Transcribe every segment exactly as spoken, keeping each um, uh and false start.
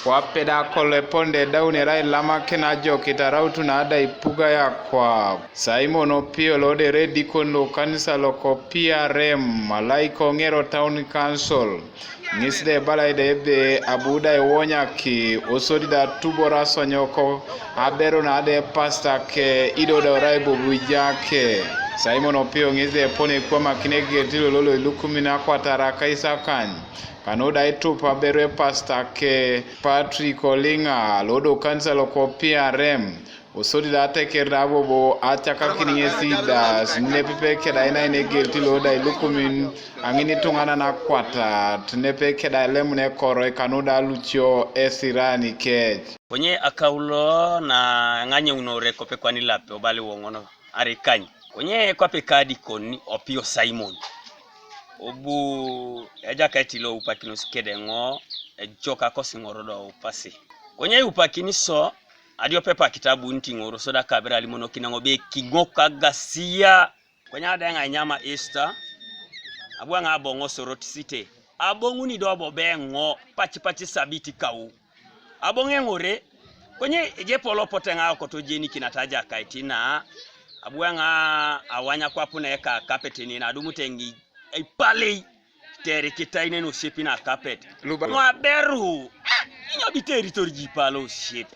Kwape da kolo eponda edaun erai ilamakin ajokit arautu na da ipuga ya kwap. Simon Opio lo da erai edikon lo kanisa loko P R M, alai ko Ngero Town Council. Ŋes da ebala da ebe abu da iwonyaki osodi da tubor asonyoko aberu na da epasta ke ido da orai bobu ijake. Simon Opio ŋes da epone ekwamakin eger ti lolo lo ilukumin akwatara kaisakany. Kanu da itup aberu epasta ke Patrick Olinga lo do kanisa loko P R M. Osodi da ateker da bobo acakakin ŋesi da nepepe keda inain eger ti lo da ilukumin aŋin ituŋanan akwatat nepe keda elemun ekoroi kanu da lucio esirani kec. Konye akaulo na eŋanyeunore kope kwani lape obali woŋono arikany. Konye kwape kadikon Opio Simon. Obu ejakait lo upakinos kedeŋo ejok akosiŋoro do upasi. Konye iupakini so, adiope pa kitabu ntiŋoro so da kabera alimonokin eŋo be kiŋok agasia. Konye adeŋ ainyama Easter, abu eŋa aboŋo Soroti City. Aboŋuni do bobo eŋo pacipaci sabiti kau. Aboŋ eŋore, konye eje polo pote ŋa okoto jenikin ataja kaitina, abu eŋa awanya kwapuna eka kapeteni na adumute ŋi eipalei, terikitai nene osiepi na kapet. Luba. Ŋo aberu, ah, inyo bite eritor jipalo osiep.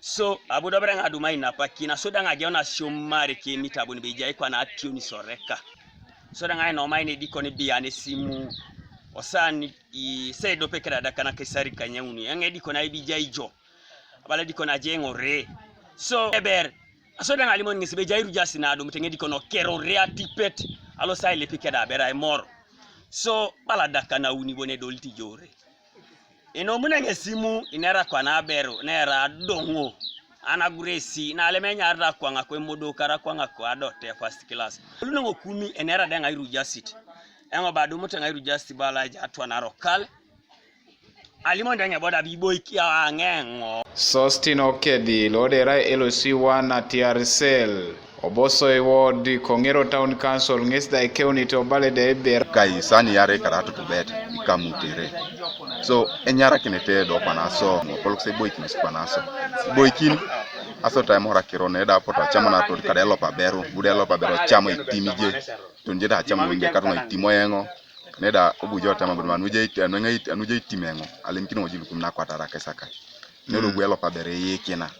So, abu dobere ŋa aduma inapakin, aso da ŋa geuna asiomare kemit abuni bejai kwana ationi soreka. So da ŋa inomai nedikoni bian esimu, osan iseidope kedadakana kesari kanyauni, eŋe edikoni aibijai jo. Abala edikoni aje eŋore. So, eber, aso da ŋa alimon ŋesi bejai rujasi nadumut eŋe edikoni okerore atipet, alosa ailepi keda aberai mor. So, bala dakana uni bon edolit ijore. Inomune ŋesimu inera kwana aberu, nera adoŋo, anaguresi, nalem enyarita akwaŋ ako emodokar akwaŋ ako adote first class. Olunoŋ okumi enera deŋ airujasit. Eŋo badumut eŋ airujasit bala eja atwanaro kal. Alimon deŋ eboda biboik aŋeŋo. Sostino kedi lodera L C one na T R cell. Obosoi ward ko Ŋero Town Council ŋes da ikeunit obale da eber. Kai sani yare kara tutubet ikamutere. So enyarakinete do kwana so, mopolok se boikinis kwana so. Boikin aso time hora kiro ne da poto acamo na to kada elop aberu, bude elop aberu acamo itimije. Tunje da acamo nje katu na itimo yengo. Ne da obujo tema budu anuje it-, anuje it-, anuje itimo yengo. Alimkini ojilukum na kwatara kesaka. Nelo mm. Gwelo pabere yekina.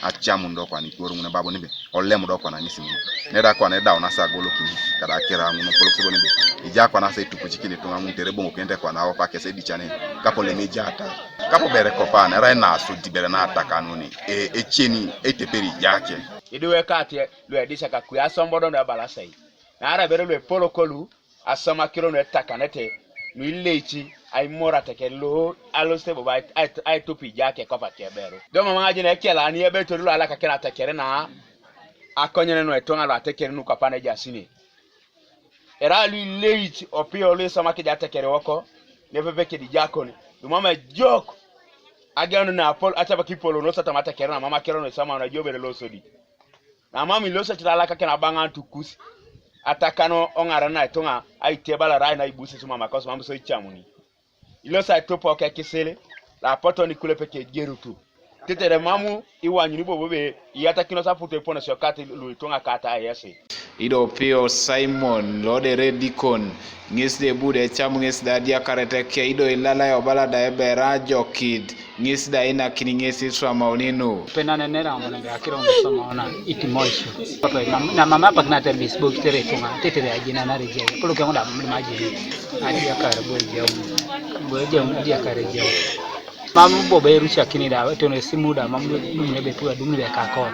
Acamun do kwan ikwor ŋun ebabo nibe olem do kwan aŋisim. Neda kwan edau nasa agolokin kada kira ŋun polok sebo nibe ija kwan asa itupucikin ituŋa ŋun tere boŋokinete kwan aopa kese dicanen kapo lem ejata. Kapo bere kopan erai nasu dibere natakanuni e, eceni eteperi ijake. Idiwe kate luedisaka kuya sombodo nebalasai. Nara bere luepolokolu asoma akiro nuetakanete nuileici aimor ateker lo alosit bobo ait-, ait-, aitup ijake kop akeberu. Do mam ŋajin ekela ani ebetor lo alakakin ateker na akonyen nuetuŋa lo ateker nukwapa nejasine. Erai luileic opio luisomakija ateker woko nepepe kedijakon lumam ejok ageun na apol acabak ipolonos atama ateker na mam akiro nuisoma najo bere losodi. Namam ilosi ecit alakakin abaŋan tukus, atakan oŋaran na ituŋa aitiebalarai naibuses mam akosi mam so icamuni. Ilosi aitupok ekisil, loapoto nikulepe kejerutu. Tetere mam iwanyuni bobo be iyatakinos aputo eponosio kat lu ituŋa kata ayesi. Ido pio Simon lodere dikon, ŋes de bud ecam ŋes da adiakaret eke, ido ilalai obala da ebera ajokit, ŋes da inakini ŋes iswamauni nu. Penane nera ŋun ebe akiro ŋun iswamauna itimoisio. Koto na mama apak na tebis bo kitere ituŋa, tetere ajina na rejea. Polo keŋo da mam lima ajini. Adiakar bo ejau. Bo ejau, adiakar ejau. Mam bobo erusiakini da, etono esimu da, mam dum nebe pura dum nebe kakon.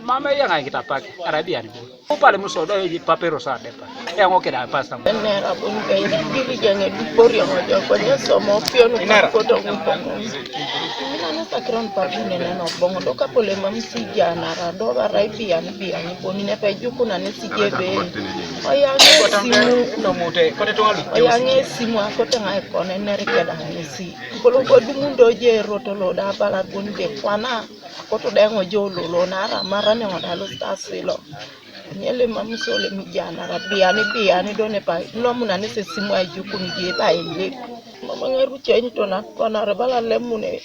Mam eyaŋa ikitapak, arabian bo. Upale muso do eji papero sa depa. Eŋo keda pasta mo. Nera bun be diri jenge dubori eŋo jo konye somo pionu koto ŋuto. Mina ne sakiron papi nene no boŋo do kapole mam si janara do barai bian bian boni ne pe juku na ne si jebe. Oya ŋe simu. Oya ŋe simu akote ŋa ekone nere keda ŋesi. Kolo ko dumundo je roto lo da balar boni be kwana. Akoto da eŋo jo lolo nara mara ne ŋo da lo stasilo. Nyele mam sole mi janara biani biani do ne pa lomu na ne se simu ai jukun je ba elep. Ama ŋeru ceny to na kwanare bala lemune.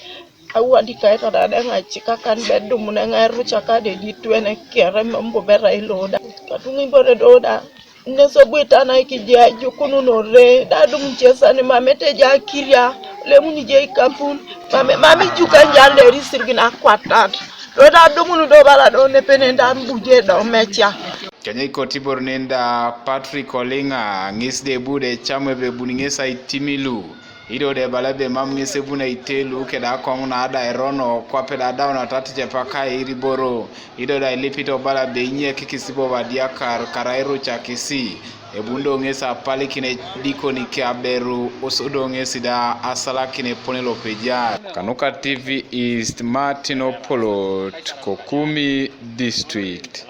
Awadi kaita da de ŋaci kakan be dumune ŋeru caka de di tuene kere membu bera iloda. Katuŋi bore doda. Neso bwita na ikije jukununore da dum cesani mamete ja kiria. Lemuni je ikapun. Mame mami jukan jande risirgin akwatat. Do da dumunu do bala do nepene da mbuje do mecha. Kenya ikotibor ninda Patrick Olinga ŋis de bude chamwe be buni ŋes aitimilu. Ido de bala be mam ŋes ebuna itelu keda koŋ na ada erono kwape da dauna tatice paka iriboro. Ido da ilipito bala be inye kikisibo ba diakar karairu cakisi. Ebundo ŋes apalikine dikoni ke aberu usudo ŋes da asalakine pone lopejar. Kanuka T V East, Martin Opolot, Kokumi District.